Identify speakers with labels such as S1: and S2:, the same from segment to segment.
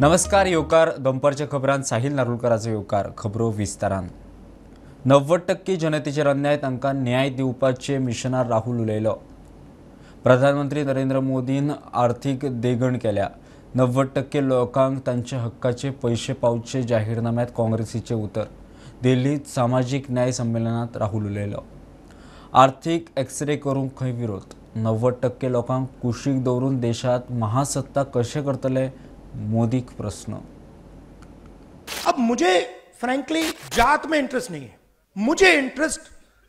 S1: नमस्कार येवकार दनपारच्या खबरांत साहिल नारुलकराचो येवकार. खबरो विस्तारान. 90% जनतेचेर अन्याय, तांकां न्याय दिवपाचे मिशनार राहुल उलयलो. प्रधानमंत्री नरेंद्र मोदीन आर्थिक देगण केल्या. 90% लोकांक तांच्या हक्काचे पयशे पावचे जाहीरनाम्यात काँग्रेसीचे उतर. दिल्लीत सामाजीक न्याय संमेलनात राहुल उलयलो. आर्थिक एक्सरे करूंक खंय विरोध. 90% लोकांक कुशीक दवरून देशात महासत्ता कशें करतले मोदीक प्रश्न.
S2: अब मुझे फ्रैंकली जात में इंटरेस्ट नहीं है, मुझे इंटरेस्ट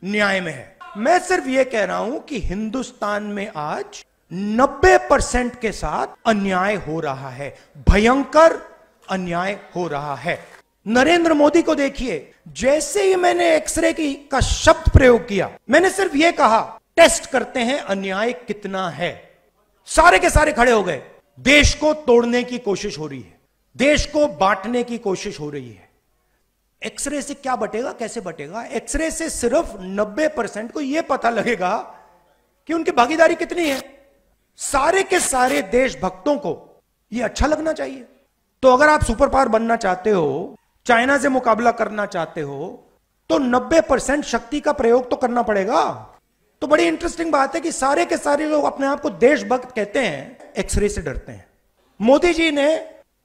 S2: न्याय में है. मैं सिर्फ ये कह रहा हूं कि हिंदुस्तान में आज 90% के साथ अन्याय हो रहा है, भयंकर अन्याय हो रहा है. नरेंद्र मोदी को देखिए, जैसे ही मैंने एक्सरे की का शब्द प्रयोग किया, मैंने सिर्फ ये कहा टेस्ट करते हैं अन्याय कितना है, सारे के सारे खड़े हो गए. देश को तोड़ने की कोशिश हो रही है, देश को बांटने की कोशिश हो रही है. एक्सरे से क्या बटेगा, कैसे बटेगा? एक्सरे से सिर्फ 90% को यह पता लगेगा कि उनकी भागीदारी कितनी है. सारे के सारे देशभक्तों को यह अच्छा लगना चाहिए. तो अगर आप सुपर पावर बनना चाहते हो, चाइना से मुकाबला करना चाहते हो, तो 90% शक्ति का प्रयोग तो करना पड़ेगा. तो बड़ी इंटरेस्टिंग बात है कि सारे के सारे लोग अपने आप को देशभक्त कहते हैं, एक्सरे से डरते हैं. मोदी जी ने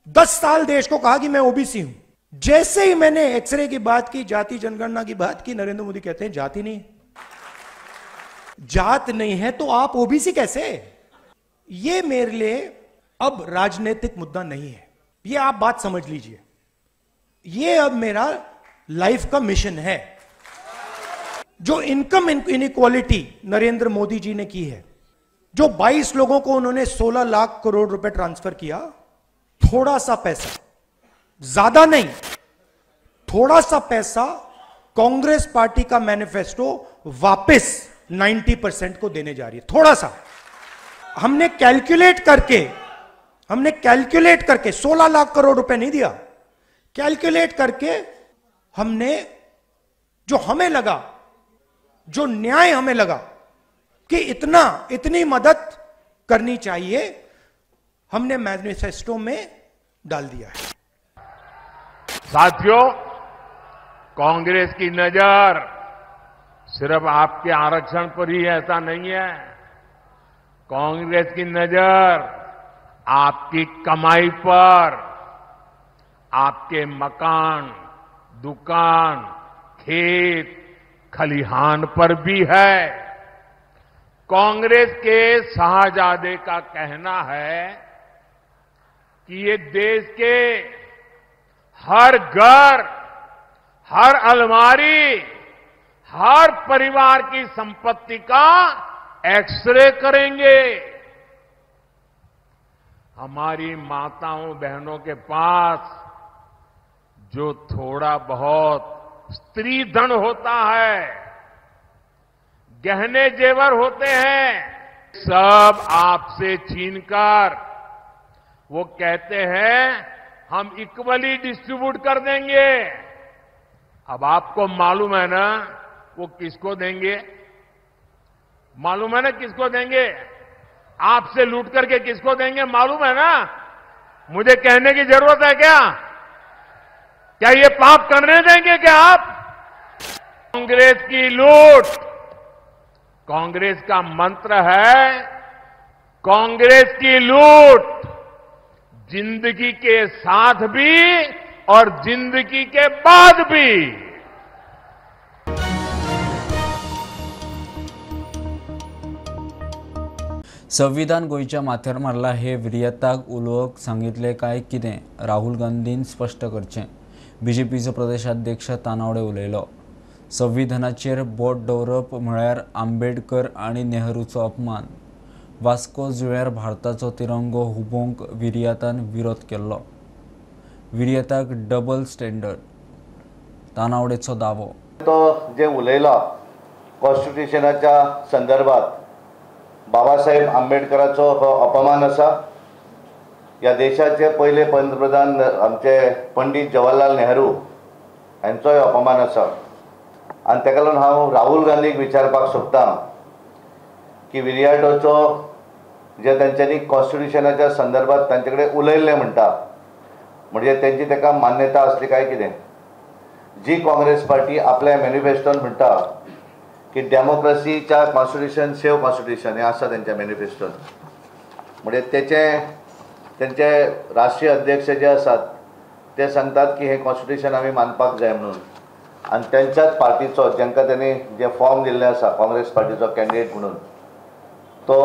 S2: 10 साल देश को कहा कि मैं ओबीसी हूं. जैसे ही मैंने एक्सरे की बात की, जाति जनगणना की बात की, नरेंद्र मोदी कहते हैं जाति नहीं, जात नहीं है तो आप ओबीसी कैसे? ये मेरे लिए अब राजनीतिक मुद्दा नहीं है, ये आप बात समझ लीजिए. ये अब मेरा लाइफ का मिशन है. जो इनकम इनइक्वालिटी नरेंद्र मोदी जी ने की है, जो 22 लोगों को उन्होंने 16 लाख करोड़ रुपए ट्रांसफर किया, थोड़ा सा पैसा, ज्यादा नहीं, थोड़ा सा पैसा कांग्रेस पार्टी का मैनिफेस्टो वापस 90% को देने जा रही है. थोड़ा सा हमने कैलकुलेट करके 16 लाख करोड़ रुपए नहीं दिया, कैलकुलेट करके हमने जो हमें लगा, जो न्याय हमें लगा कि इतना, इतनी मदद करनी चाहिए, हमने मैनिफेस्टो में डाल दिया है.
S3: साथियों, कांग्रेस की नजर सिर्फ आपके आरक्षण पर ही ऐसा नहीं है. कांग्रेस की नजर आपकी कमाई पर, आपके मकान, दुकान, खेत, खलिहान पर भी है. कांग्रेस के शाहजादे का कहना है कि ये देश के हर घर, हर अलमारी, हर परिवार की संपत्ति का एक्सरे करेंगे. हमारी माताओं बहनों के पास जो थोड़ा बहुत स्त्री धन होता है, गहने जेवर होते हैं, सब आपसे छीनकर वो कहते हैं हम इक्वली डिस्ट्रीब्यूट कर देंगे. अब आपको मालूम है ना वो किसको देंगे? मालूम है ना किसको देंगे? आपसे लूट करके किसको देंगे मालूम है ना? मुझे कहने की जरूरत है क्या? क्या ये पाप करने देंगे क्या आप? कांग्रेस की लूट, कांग्रेस का मंत्र है कांग्रेस की लूट, जिंदगी के साथ भी और जिंदगी के बाद भी.
S1: संविधान गोंयच्या माथ्यार मारला हे विर्याताक उलोवंक सांगितलें काय कितें, राहुल गांधीन स्पश्ट करचें, बीजेपीचो प्रदेशाध्यक्ष तानावडे उलयलो. संविधानाचेर बोट दवरप म्हळ्यार आंबेडकर आनी नेहरूचो अपमान. वास्को जुंव्यार भारताचो तिरंगो हुबोवंक विर्यातान विरोध केल्लो. विर्याताक डबल स्टँडर्ड, तानावडेचो दावो.
S4: तो जे उलयला कॉन्स्टिट्युशनाच्या संदर्भात बाबासाहेब आंबेडकराचो हो अपमान आसा. ह्या देशाचे पयले पंतप्रधान आमचे पंडित जवाहरलाल नेहरू हांचोय अपमान आसा. आनी ताका लागून हांव राहुल गांधीक विचारपाक सोदतां की विर्याटोचो जे तांच्यांनी कॉन्स्टिट्युशनाच्या संदर्भात तांचे कडेन उलयल्लें म्हणटा म्हणजे तेंची ताका मान्यता आसली काय कितें. जी काँग्रेस पार्टी आपल्या मॅनिफेस्टोन म्हणटा की डेमोक्रेसीच्या कॉन्स्टिट्युशन सेव कॉन्स्टिट्युशन हें आसा तेंच्या मॅनिफेस्टोन, म्हणजे तेचे तेंचे राष्ट्रीय अध्यक्ष जे आसात ते सांगतात की हें कॉन्स्टिट्युशन आमी मानपाक जाय म्हणून, आनी तेंच्याच पार्टीचो जांकां तेणी जे फॉर्म दिल्लें आसा काँग्रेस पार्टीचो कॅन्डिडेट म्हणून तो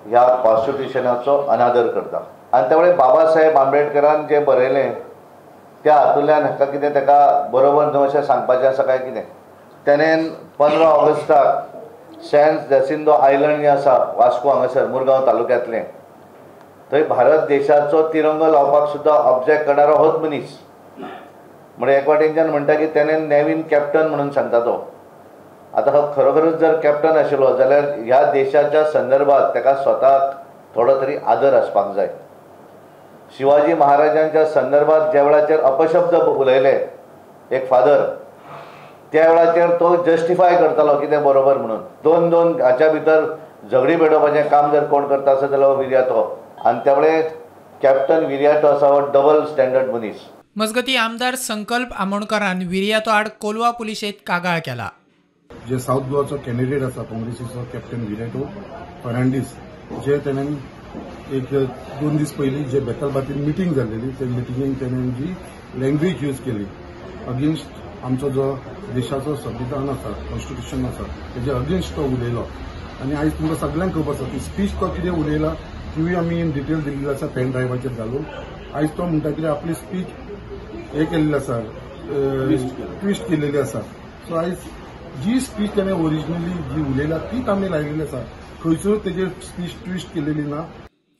S4: ह्या कॉन्स्टिट्युशनाचो अनादर करता. आनी त्यामुळे बाबासाहेब आंबेडकरान जें बरयलें त्या हातूंतल्यान हाका कितें ताका बरोबर न्हू अशें सांगपाचें आसा काय कितें. तेणेन 15 ऑगस्टाक सॅन जेसिंदो आयलंड जें आसा वास्को हांगासर मुरगांव तालुक्यांतलें थंय भारत देशाचो तिरंगो लावपाक सुद्दां ऑब्जेक्ट करणारो होच मनीस. म्हणजे एक वाटेनच्यान म्हणटा की तेणेन नेवीन कॅप्टन म्हणून सांगता तो. आतां हो खरोखरूच जर कॅप्टन आशिल्लो जाल्यार ह्या देशाच्या संदर्भात ताका स्वताक थोडो तरी आदर आसपाक जाय. शिवाजी महाराजांच्या संदर्भात ज्या वेळाचेर अपशब्द उलयले एक फादर, त्या वेळाचेर तो जस्टिफाय करतालो कितें बरोबर म्हणून. दोन दोन हाच्या भितर झगडी पेटोवपाचें काम जर कोण करता आसत जाल्यार हो विर्यातो. आनी त्यामुळे कॅप्टन विर्यातो आसा हो डबल स्टँडर्ड मनीस.
S5: मजगती आमदार संकल्प आमोणकरान विर्यातो आड कोलवा पुलिशेत कागाळ केला.
S6: जे साऊथ गोवाचो कॅन्डिडेट आसा काँग्रेसीचो कॅप्टन विर्यातो फर्नांडीस, जे तेणेन एक 2 दीस पयलीं जे बेतालबातीन मिटींग जाल्लेली त्या मिटिंगेन तेणेन जी लँग्वेज यूज केली अगेन्स्ट आमचो जो देशाचो संविधान आसा, कॉन्स्टिट्युशन आसा, तेजे अगेन्स्ट तो उलयलो. आनी आयज तुमकां सगल्यांक खबर आसा ती स्पीच तो कितें उलयला तिवूय आमी इन डिटेल दिल्ली आसा पेन ड्रायव्हाचेर घालून. आयज तो म्हणटा कितें आपली स्पीच हे केल्ली आसा, ट्विस्ट केलेली आसा. सो आयज जी स्पीच तेणें ओरिजिनली जी उलयला तीच आमी लायलेली आसा, खंयसर तेजेर स्पीच ट्विस्ट केलेली ना.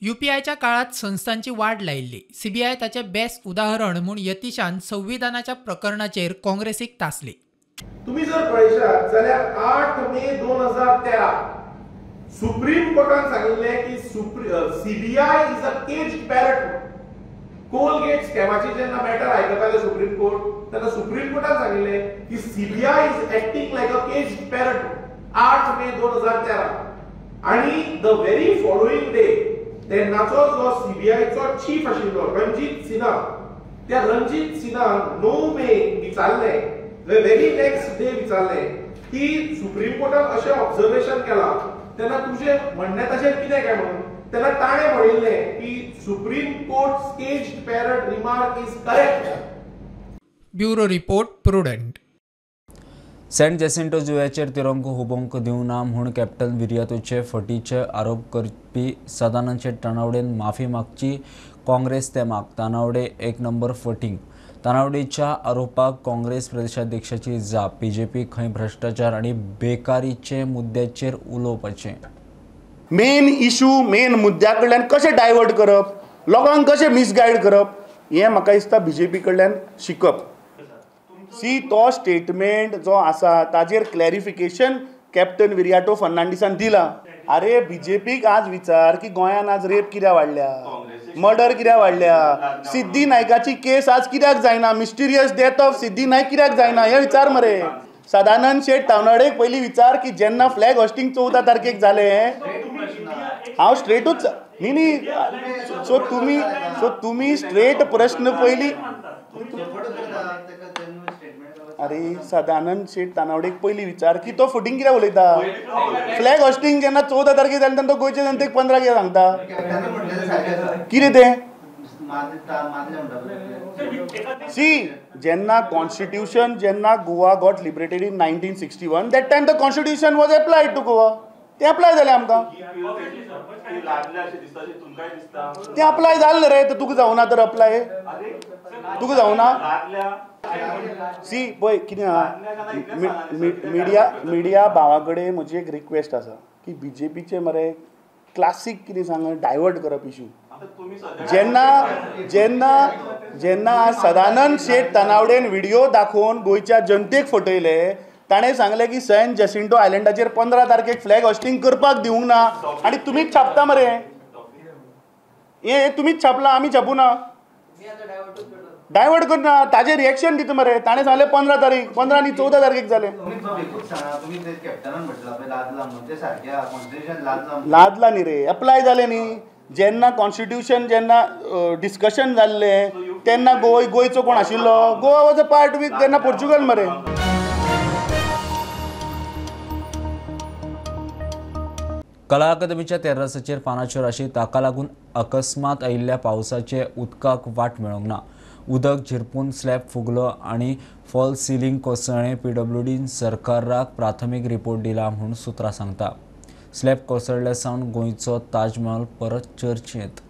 S5: युपीआयच्या काळात संस्थांची वाढ लायिल्ली. सीबीआय ताचे बेस्ट उदाहरण म्हूण यतीशान संविधानाच्या प्रकरणाचेर काँग्रेसीक तासली.
S7: तुम्ही जर पळयशात जाल्यार 8 मे 2013 सुप्रीम कोर्टान सांगिल्लें की CBI is a caged parrot. Coalgate स्कॅमाची जेन्ना मॅटर आयकताले सुप्रीम कोर्ट तेन्ना सुप्रीम कोर्टान सांगिल्लें की CBI is acting like a caged parrot. 8 मे 2013 आणि the very following day तेन्नाचो जो सीबीआयचो चीफ आशिल्लो रंजीत सिन्हा, त्या रंजीत सिन्हान 9 मे विचारलें, the very next day विचारलें की सुप्रीम कोर्टान अशें ऑब्जर्वेशन केलां तेन्ना तुजें म्हणणें ताचेर कितें काय म्हणून. तेन्ना ताणें म्हणिल्लें की supreme court caged parrot remark is correct.
S5: Bureau report, Prudent.
S1: Saint Jacinto जुव्याचेर तिरंगो हुबोवंक दिवना म्हूण कॅप्टन विर्यातोचे फटीचे आरोप करपी सदानंद शेट तानावडेन माफी मागची काँग्रेस तेमाक. तानावडे एक नंबर फटींग. तानावडेच्या आरोपाक काँग्रेस प्रदेशाध्यक्षाची जाप. बीजेपी खंय भ्रष्टाचार आनी बेकारीचे मुद्द्याचेर उलोवपाचें.
S8: मेन इशू मेन मुद्द्या कडल्यान कशें डायवर्ट करप, लोकांक कशें मिसगायड करप हें म्हाका दिसता बीजेपी कडल्यान शिकप. सी तो स्टेटमेंट जो आसा ताजेर क्लॅरिफिकेशन कॅप्टन विर्याटो फर्नांडीसान दिला. अरे बीजेपीक आज विचार की गोंयान आज रेप कित्याक वाडल्या, मर्डर कित्याक वाडल्या, सिद्धी नायकाची केस आज कित्याक जायना, mysterious death of Siddhi Naik कित्याक जायना हें विचार मरे. सदानंद शेट तावनाडेक पयलीं विचार की जेन्ना फ्लॅग होस्टिंग 14 तारखेक जालें, हांव स्ट्रेटूच न्ही न्ही सो तुमी स्ट्रेट प्रश्न पयलीं. अरे सदानंद शेट तानावडेक पयलीं विचार की तो फुटींग कित्याक उलयता. फ्लॅग होस्टिंग जेन्ना 14 तारखेक जालें तेन्ना तो गोंयचे जनतेक 15 कित्याक सांगता कितें तें. सी जेन्ना कॉन्स्टिट्युशन जेन्ना Goa got liberated in 1961 that time the constitution was applied to Goa. तें अप्लाय जालें आमकां, तें अप्लाय जालें रे. तुका जावना तर अप्लाय तुका जावना. सी पळय कितें आहा, मिडिया भावा कडेन म्हजी एक रिक्वेस्ट आसा की बीजेपीचे मरे क्लासीक कितें सांग डायवर्ट करप इशू. जेन्ना जेन्ना जेन्ना सदानंद शेट तानावडेन व्हिडिओ दाखोवन गोंयच्या जनतेक फटयले, ताणें सांगलें की सॅन जेसिंटो आयलंडाचेर 15 तारखेक फ्लॅग होस्टिंग करपाक दिवंक ना आनी तुमीच छापता मरे, हें तुमीच छापलां आमी छापूं ना. डायवर्ट करना ताजेर रिएक्शन दिता मरे. ताणें सांगलें 15 तारीख, 15 आनी 14 तारखेक जालें. लादला न्ही रे, अप्लाय जालें न्ही. जेन्ना कॉन्स्टिट्युशन जेन्ना डिस्कशन जाल्लें तेन्ना गोंयचो कोण आशिल्लो? Goa was a part with तेन्ना पोर्चुगल मरे.
S1: कला अकादमीच्या तेर्रासाचेर पानाच्यो राशी ताका लागून अकस्मात आयिल्ल्या पावसाचे उदकाक वाट मेळोंक ना. उदक झिरपून स्लॅब फुगलो आनी फॉल सिलिंग कोसळ्ळें. पीडब्ल्यूडीन सरकाराक प्राथमीक रिपोर्ट दिला म्हूण सुत्रां सांगता. स्लॅब कोसळ्ळे सावन गोंयचो ताजमहल परत चर्चेंत.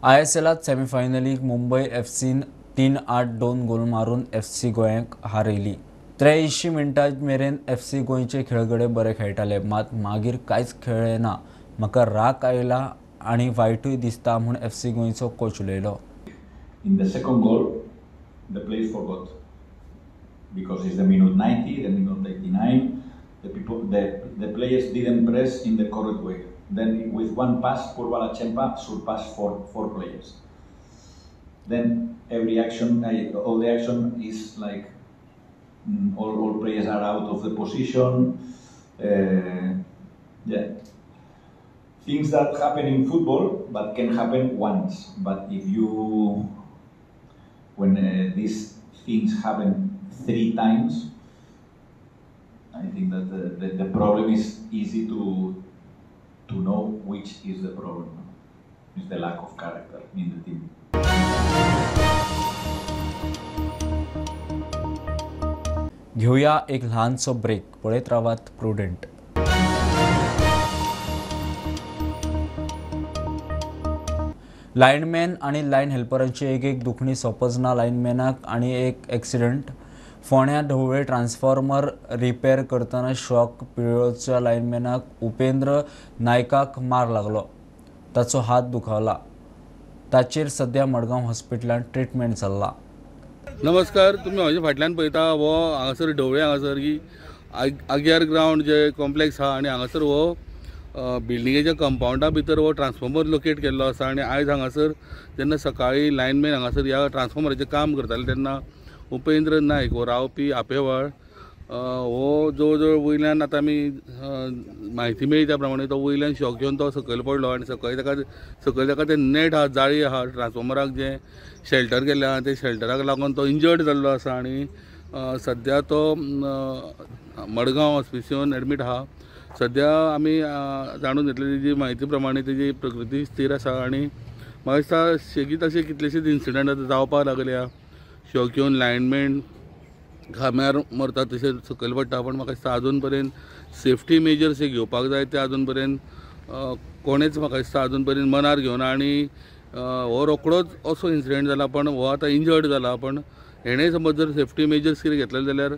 S1: आयएसएलांत सेमीफायनलीक मुंबय एफसीन 3-8-2 गोल मारून एफसी गोंयाक हारयली. 83 मिनटां मेरेन एफसी गोंयचे खेळगडे बरे खेळटाले, मात मागीर कांयच खेळ्ळे ना. म्हाका राग आयला आनी वायटूय दिसता म्हूण एफसी गोंयचो कोच उलयलो.
S9: In the second goal, the players forgot because it's the minute 90, the minute 89. The players didn't press in the correct way. Then with one pass, Phurba Lachenpa surpassed four players. Then every action, all the action is like all players are out of the position. Yeah. Things that happen in football, but can happen once. But if you, when these things happen 3 times, I think that the problem is easy to know which is the problem. It's the lack of character in the team.
S1: घेऊया एक लहानसो break. पळयत रावात prudent. Lineman आनी line हेल्परांची एक एक दुखणी सोंपच ना. लायनमॅनाक आनी एक एक्सिडंट. फोंड्या ढवळे ट्रान्सफॉर्मर रिपेर करतना शॉक पिळोच्या लायनमॅनाक उपेंद्र नायकाक मार लागलो. ताचो हात दुखावला. ताचेर सद्या मडगांव हॉस्पिटलांत ट्रिटमेंट चल्ला.
S10: नमस्कार, तुमी म्हज्या फाटल्यान पळयता हो हांगासर ढवळे हांगासर की आग्यार ग्रावंड जे कॉम्प्लेक्स आहा आनी हांगासर हो बिल्डिंगेच्या कंपावंडा भितर हो ट्रान्सफॉर्मर लोकेट केल्लो आसा. आनी आयज हांगासर जेन्ना सकाळीं लायनमॅन हांगासर ह्या ट्रान्सफॉर्मराचें काम करताले तेन्ना उपेंद्र नायक हो रावपी आपेवाळ हो जवळ जवळ वयल्यान आतां आमी म्हायती मेळ्ळी त्या प्रमाणे तो वयल्यान शॉक घेवन तो सकयल पडलो आनी सकयल ताका तें नेट आहा, जाळी आहा ट्रान्सफॉर्मराक जें शेल्टर केल्लें आहा तें शेल्टराक लागून तो इंजर्ड जाल्लो आसा आनी सद्या तो मडगांव हॉस्पिटलान एडमीट आहा. सद्या आमी जाणून घेतले तेजी म्हायती प्रमाणे तेजी प्रकृती स्थीर आसा आनी म्हाका दिसता सेगीत अशे कितलेशेच इन्सिडंट आतां जावपाक लागल्या. शॉक येवन लायनमॅन खांब्यार मरता तशें सकयल पडटा, पण म्हाका दिसता आजून पर्यंत सेफ्टी मेजर्स हे घेवपाक जाय ते आजून पर्यंत कोणेच म्हाका दिसता आजून पर्यंत मनार घेवना. आनी हो रोकडोच असो इन्सिडंट जाला, पण हो आतां इंजर्ड जाला, पण हेणें समज जर सेफ्टी मेजर्स कितें घेतले जाल्यार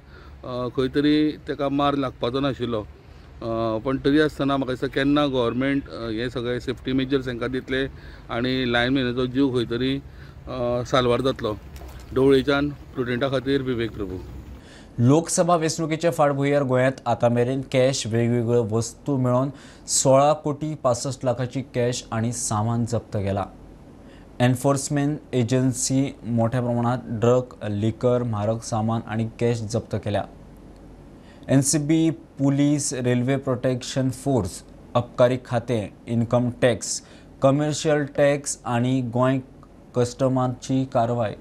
S10: खंय तरी ताका मार लागपाचो नाशिल्लो. पण तरी आसतना म्हाका दिसता केन्ना गव्हर्मेंट हे सगळे सेफ्टी मेजर्स हांकां दितले आनी लायनमॅनाचो जीव खंय तरी साल्वार जातलो. ढवळेच्यान प्रुडंटा खातीर विवेक प्रभू.
S1: लोकसभा वेंचणुकेच्या फाटभुंयेर गोंयांत आतां मेरेन कॅश वेगवेगळ्यो वस्तू मेळोवन 16 कोटी 65 लाखाची कॅश आनी सामान जप्त केला. एन्फोर्समेंट एजन्सी मोठ्या प्रमाणात ड्रग, लिकर, म्हारग सामान आनी कॅश जप्त केल्या. NCB, police, railway protection force, अबकारी खातें, इन्कम टॅक्स, कमर्शियल टॅक्स आनी गोंय कस्टमाची कारवाय.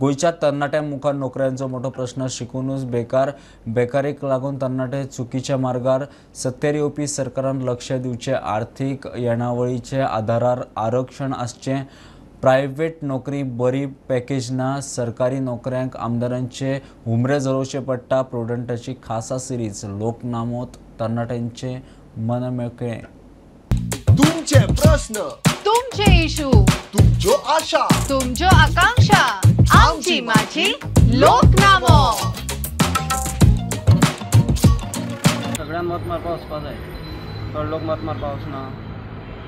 S1: गोंयच्या तरणाट्यां मुखार नोकऱ्यांचो मोठो प्रश्न. शिकूनच बेकार, बेकारीक लागून तरणाटे चुकीच्या मार्गार. सत्तेर येवपी सरकारान लक्ष दिवचें. आर्थीक येणावळीच्या आधारार आरक्षण आसचें. प्रायव्हेट नोकरी बरी पॅकेज ना. सरकारी नोकऱ्यांक आमदारांचे हुमरे जरोवचे पडटा. प्रुडंटाची खासा सिरीज लोकनामोत तरणाट्यांचे मन मेकळें.
S11: तुमचे प्रश्न, तुमचे इशू, तुमच्यो आशा, तुमच्यो आकांक्षा, आमची माझी लोकनामो.
S12: सगळ्यांक मत मारपाक वचपा जाय. चड लोक मत मारपाक वचना,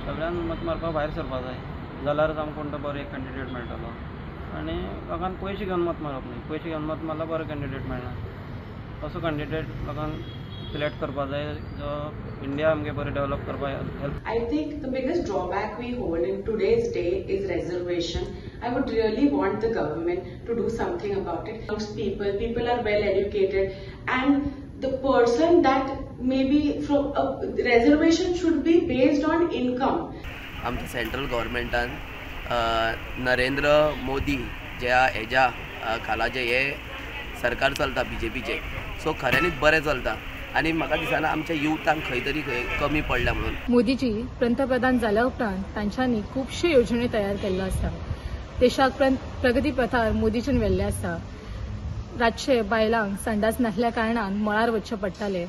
S12: सगळ्यांक मत मारपाक भायर सरपाक जाय, जाल्यारच आमकां कोण तो बरो एक कॅन्डिडेट मेळटलो. आनी लोकांक पयशे घेवन मत मारप न्ही, पयशे घेवन मत मारल्यार बरो कॅन्डिडेट मेळना. असो कॅन्डिडेट लोकांक सिलेक्ट करपाक जाय जो इंडिया आमगे बरें डेव्हलप करपाक help.
S13: I think the biggest drawback we hold in today's day is reservation. I would really want the government to do something about it. Amongst people, people are well educated, and the person that maybe from a reservation should be based on income.
S14: आमच्या central गव्हर्मेंटान Narendra Modi ज्या हेज्या खाला जे हे सरकार चलता बीजेपीचे, so खऱ्यांनीच बरें चलता आनी म्हाका दिसना आमच्या युथांक खंय तरी खंय कमी पडल्या म्हणून.
S15: मोदीजी पंतप्रधान जाल्या उपरांत तांच्यांनी खुबश्यो येवजण्यो तयार केल्ल्यो आसा. देशाक प्रगती पथार मोदीजीन व्हेल्ले आसा. रातचे बायलांक संडास नासल्या कारणान मळार वचचें पडटालें,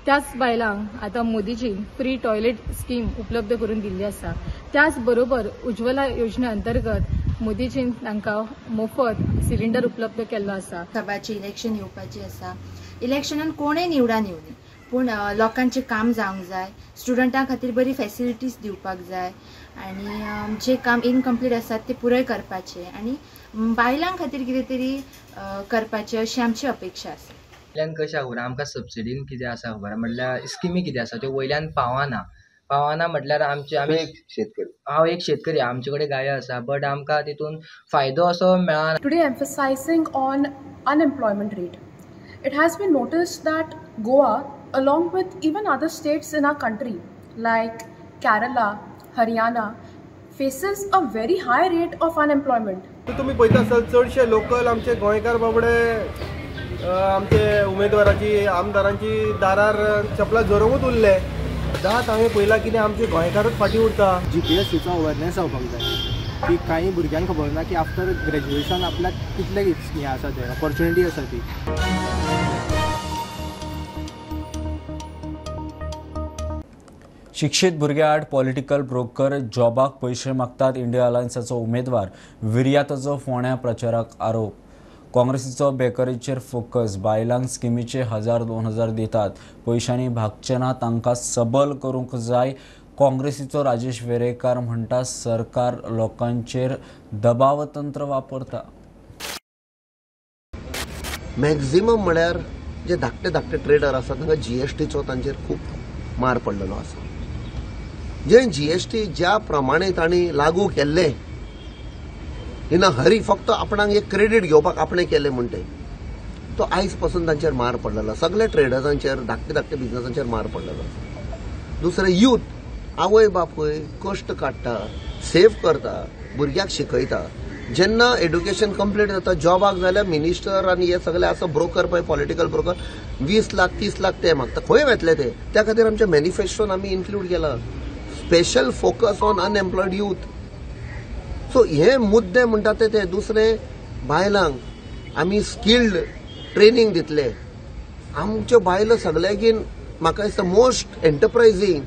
S15: त्याच बायलांक आतां मोदीजीन फ्री टॉयलेट स्कीम उपलब्ध करून दिल्ली आसा. त्याच बरोबर उज्ज्वला योजने अंतर्गत मोदीजीन तांकां मोफत सिलिंडर उपलब्ध केल्लो आसा.
S16: सभाचे इलेक्शन येवपाचें आसा. इलेक्शनान कोणूय निवडान येवनी, पूण लोकांचें काम जावंक जाय, स्टुडंटां खातीर बरी फॅसिलिटीज दिवपाक जाय आनी जे काम इनकम्प्लीट आसात ते पुराय करपाचें आनी बायलां खातीर कितें तरी करपाचें अशी आमची अपेक्षा आसा.
S17: वयल्यान कशें खबर आमकां सबसिडीन कितें आसा खबर म्हटल्यार स्किमी कितें आसा त्यो वयल्यान पावना. पावना म्हटल्यार आमचे आमी
S4: शेतकरी,
S17: हांव एक शेतकरी, आमचे कडेन गायो आसा, बट आमकां तितून फायदो असो मेळना.
S18: Today emphasizing on unemployment rate. It has been noticed that Goa, along with even other states in our country like Kerala, Haryana, faces a very high rate of unemployment.
S19: तुम्ही पळयता आसत चडशे लोकल आमचे गोंयकार बाबडे आमचे उमेदवाराची आमदारांची दारार चपला झरोवंकूच उरले. दात हांवें पळयलां कितें आमचे गोंयकारूच फाटीं उरता.
S20: जीपीएससीचो अवेरनेस जावपाक जाय की कांय भुरग्यांक खबर ना की आफ्टर ग्रेज्युएशन आपल्याक कितले हें आसा तें ऑपॉर्च्युनिटी आसा ती.
S1: शिक्षीत भुरग्यां आड पॉलिटिकल ब्रोकर जॉबाक पयशे मागतात. इंडिया अलायन्साचो उमेदवार विर्याताचो फोंड्या प्रचाराक आरोप. काँग्रेसीचो बेकरीचेर फोकस. बायलांक स्किमीचे 1000-2000 दितात, पयशांनी भागचे ना, तांकां सबल करूंक जाय. काँग्रेसीचो राजेश वेरेंकार म्हणटा सरकार लोकांचेर दबावतंत्र वापरता.
S21: मॅक्झिमम म्हळ्यार जे धाकटे धाकटे ट्रेडर आसा तांकां जीएसटीचो तांचेर खूब मार पडलेलो आसा. जे जीएसटी ज्या प्रमाणे तांणी लागू केल्ले इन हरी फक्त आपणाक एक क्रेडीट घेवपाक आपणें केलें म्हणटे तो आयज पासून तांचेर मार पडलेलो, सगळे ट्रेडर्सांचेर धाकटे धाकटे बिजनसांचेर मार पडलेलो आसा. दुसरें यूथ, आवय बापूय कश्ट काडटा, सेव करता, भुरग्याक शिकयता. जेन्ना एड्युकेशन कंप्लीट जाता जॉबाक जाल्यार मिनिस्टर आनी हे सगळे आसा ब्रोकर पळय, पॉलिटिकल ब्रोकर 20 लाख 30 लाख ते मागता, खंय वेतले ते? त्या खातीर आमच्या मॅनिफेस्टोन आमी इन्क्लूड केला special focus on unemployed youth. So हे मुद्दे म्हणटा ते. दुसरे बायलांक आमी स्किल्ड ट्रेनिंग दितले. आमच्यो बायलो सगळ्यागीन म्हाका दिसता मोस्ट एंटरप्रायझींग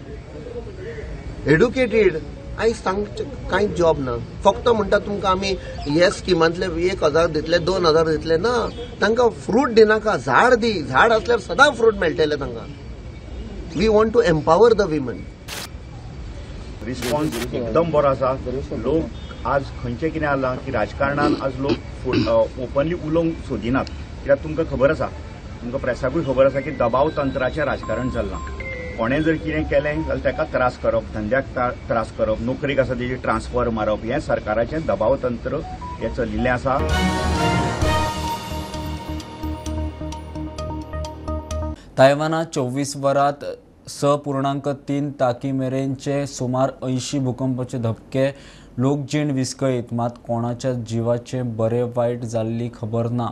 S21: एड्युकेटेड. आयज तांचे कांयच जॉब ना. फक्त म्हणटा तुमकां आमी हे स्किमांतले 1000 दितले, 2000 दितले. ना, तांकां फ्रूट दिनाका, झाड दी. झाड आसल्यार सदां फ्रूट मेळटलें तांकां. We want to empower the women.
S22: Response एकदम बरो आसा. लोक आज खंयचें कितें जालां की राजकारणान आज लोक ओपनली उलोवंक सोदिनात, कित्याक तुमकां खबर आसा, तुमकां प्रेसाकूय खबर आसा की दबाव तंत्राचें राजकारण चल्लां. कोणें जर कितें केलें जाल्यार ताका त्रास करप, धंद्याक त्रास करप, नोकरेक आसा तेजी ट्रान्सफर मारप, हें सरकाराचें दबाव तंत्र हें चलिल्लें आसा.
S1: तायवानात 24 वरांत 6.3 ताकी मेरेनचे सुमार 80 भूकंपाचे धपके, लोकजीण विस्कळीत. मात कोणाच्या जिवाचे बरे वायट जाल्ली खबर ना.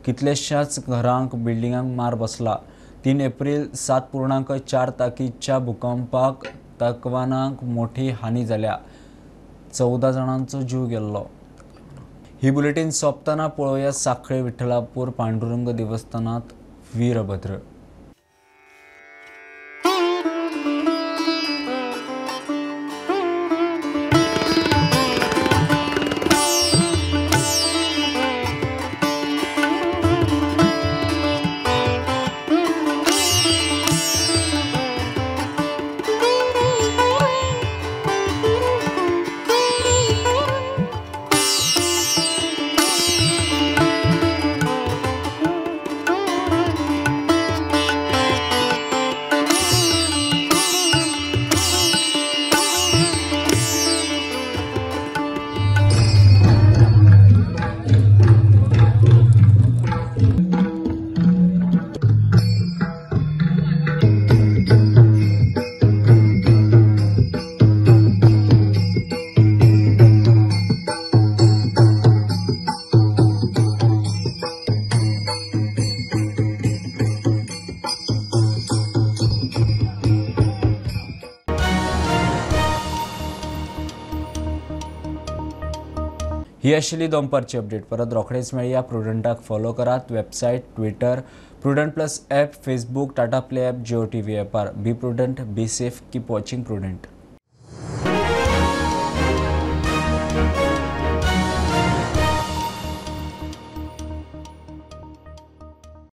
S1: कितल्याशाच घरांक बिल्डिंगांक मार बसला. 3 एप्रिल 7.4 ताकीच्या भूकंपाक ताकवानाक मोठी हानी जाल्या. 14 जाणांचो जीव गेल्लो. ही बुलेटीन सोंपतना पळोवया साखळे विठ्ठलापूर पांडुरंग देवस्थानात वीरभद्र. ही आशिल्ली दनपारची अपडेट. परत रोखडेच मेळया. प्रुडंटाक फॉलो करात. Website, Twitter, Prudent plus app, Facebook, Tata play app, Jio TV ॲपार. Be prudent, be safe, keep watching Prudent.